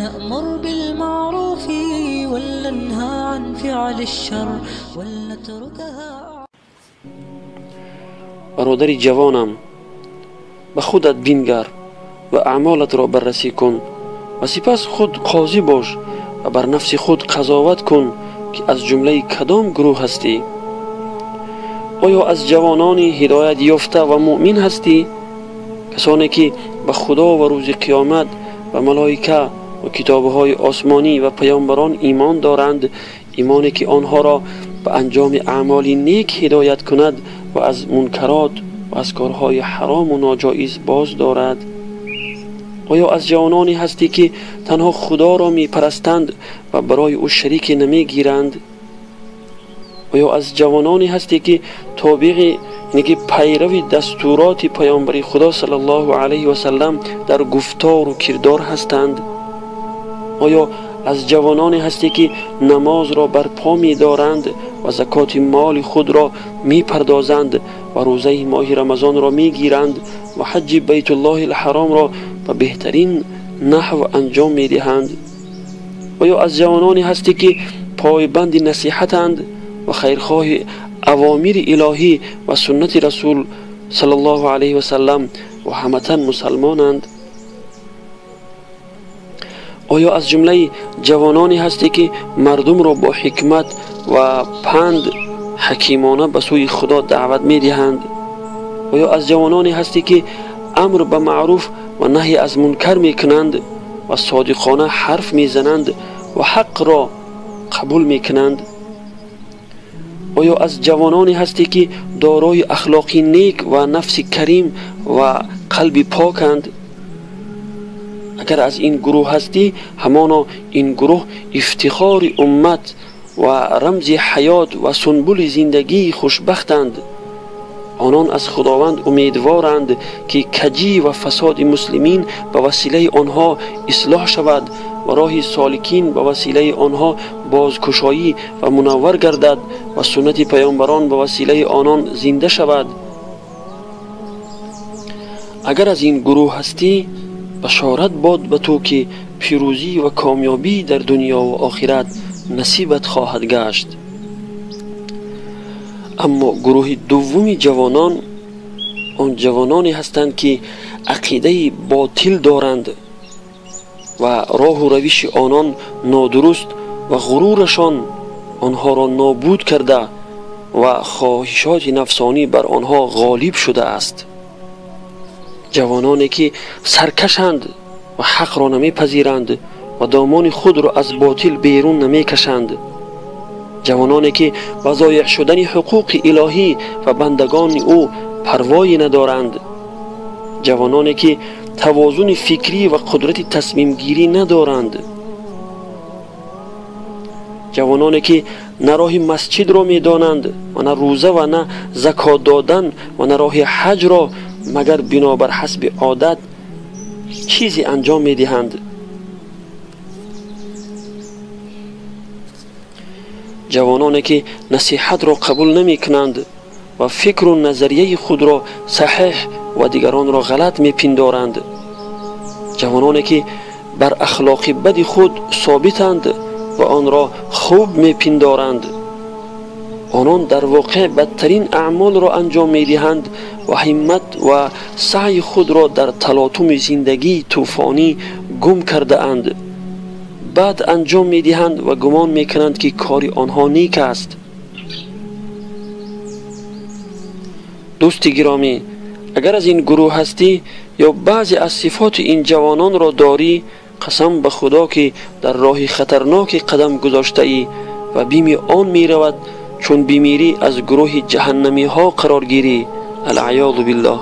ولنأمر بالمعروف ولننهى عن فعل الشر ولنتركها. Бародари ҷавонам, ба худат бингар ва аъмолатро баррасӣ кун ва сипас худ қозӣ бош ва бар нафси худ қазоват кун, ки аз ҷумлаи кадом гурӯҳ ҳастӣ. Оё аз ҷавонони ҳидоят ёфта ва муъмин ҳастӣ, касоне ки ба Худо ва рӯзи қиёмат ва малоика ва китобҳои осмонӣ ва паёмбарон имон доранд, имоне ки онҳоро ба анҷоми аъмоли нек ҳидоят кунад ва аз мункарот ва аз корҳои ҳарому ноҷоиз боз дорад? Оё аз ҷавононе ҳастӣ, ки танҳо Худоро мепарастанд ва барои ӯ шарике намегиранд? Оё аз ҷавононе ҳастӣ, ки тобиғи яъне ки пайрави дастуроти паёмбари Худо саллаллоҳу алайҳи васаллам дар гуфтору кирдор ҳастанд? Оё аз ҷавононе ҳастӣ, ки намозро бар по медоранд ва закоти моли худро мепардозанд ва рӯзаи моҳи Рамазонро мегиранд ва ҳаҷҷи Байтуллоҳи алҳаромро ба беҳтарин наҳв анҷом медиҳанд? Оё аз ҷавононе ҳастӣ, ки пойбанди насиҳатанд ва хайрхоҳи авомири илоҳӣ ва суннати расул саллаллоҳу алайҳи васаллам ва ҳаматан мусалмонанд? Оё аз ҷумлаи ҷавононе ҳастӣ, ки мардумро бо ҳикмат ва панд ҳакимона ба сӯи Худо даъват медиҳанд? Оё аз ҷавононе ҳастӣ, ки амр ба маъруф ва наҳй аз мункар мекунанд ва содиқона ҳарф мезананд ва ҳақро қабул мекунанд? Оё аз ҷавононе ҳастӣ, ки дорои ахлоқи нек ва нафси карим ва қалби поканд? Агар аз ин гурӯҳ ҳастӣ, ҳамоно ин гурӯҳ ифтихори уммат ва рамзи ҳаёт ва сунбули зиндагии хушбахтанд. Онон аз Худованд умедворанд, ки каҷӣ ва фасоди муслимин ба василаи онҳо ислоҳ шавад ва роҳи соликин ба василаи онҳо бозкушоӣ ва мунаввар гардад ва суннати паёмбарон ба василаи онон зинда шавад. Агар аз ин гурӯҳ ҳастӣ, башорат бод ба ту, ки пирӯзӣ ва комёбӣ дар дунё ва охират насибат хоҳад гашт. Аммо гурӯҳи дуввуми ҷавонон он ҷавононе ҳастанд, ки ақидаи ботил доранд ва роҳу равиши онон нодуруст ва ғурурашон онҳоро нобуд карда ва хоҳишоти нафсонӣ бар онҳо ғолиб шудааст. Ҷавононе ки саркашанд ва ҳақро намепазиранд ва домони худро аз ботил берун намекашанд. Ҷавононе ки ба зоеъ шудани ҳуқуқи илоҳӣ ва бандагони ӯ парвое надоранд. Ҷавононе ки тавозуни фикрӣ ва қудрати тасмимгирӣ надоранд. Ҷавононе ки на роҳи масҷидро медонанд ва на рӯза ва на закот додан ва на роҳи ҳаҷро, магар бинобар ҳасби одат чизе анҷом медиҳанд. Ҷавононе ки насиҳатро қабул намекунанд ва фикру назарияи худро саҳеҳ ва дигаронро ғалат мепиндоранд. Ҷавононе ки бар ахлоқи бади худ собитанд ва онро хуб мепиндоранд. Онон дар воқеъ бадтарин аъмолро анҷом медиҳанд ва ҳиммат ва саъйи худро дар талотуми зиндагии тӯфонӣ гум кардаанд. Бад анҷом медиҳанд ва гумон мекунанд, ки кори онҳо нек аст. Дӯсти гиромӣ, агар аз ин гурӯҳ ҳастӣ ё баъзе аз сифоти ин ҷавононро дорӣ, қасам ба Худо, ки дар роҳи хатарноке қадам гузоштаӣ ва бими он меравад, чун бимирӣ аз гурӯҳи ҷаҳаннамиҳо қарор гирӣ. Алъаёзу биллоҳ.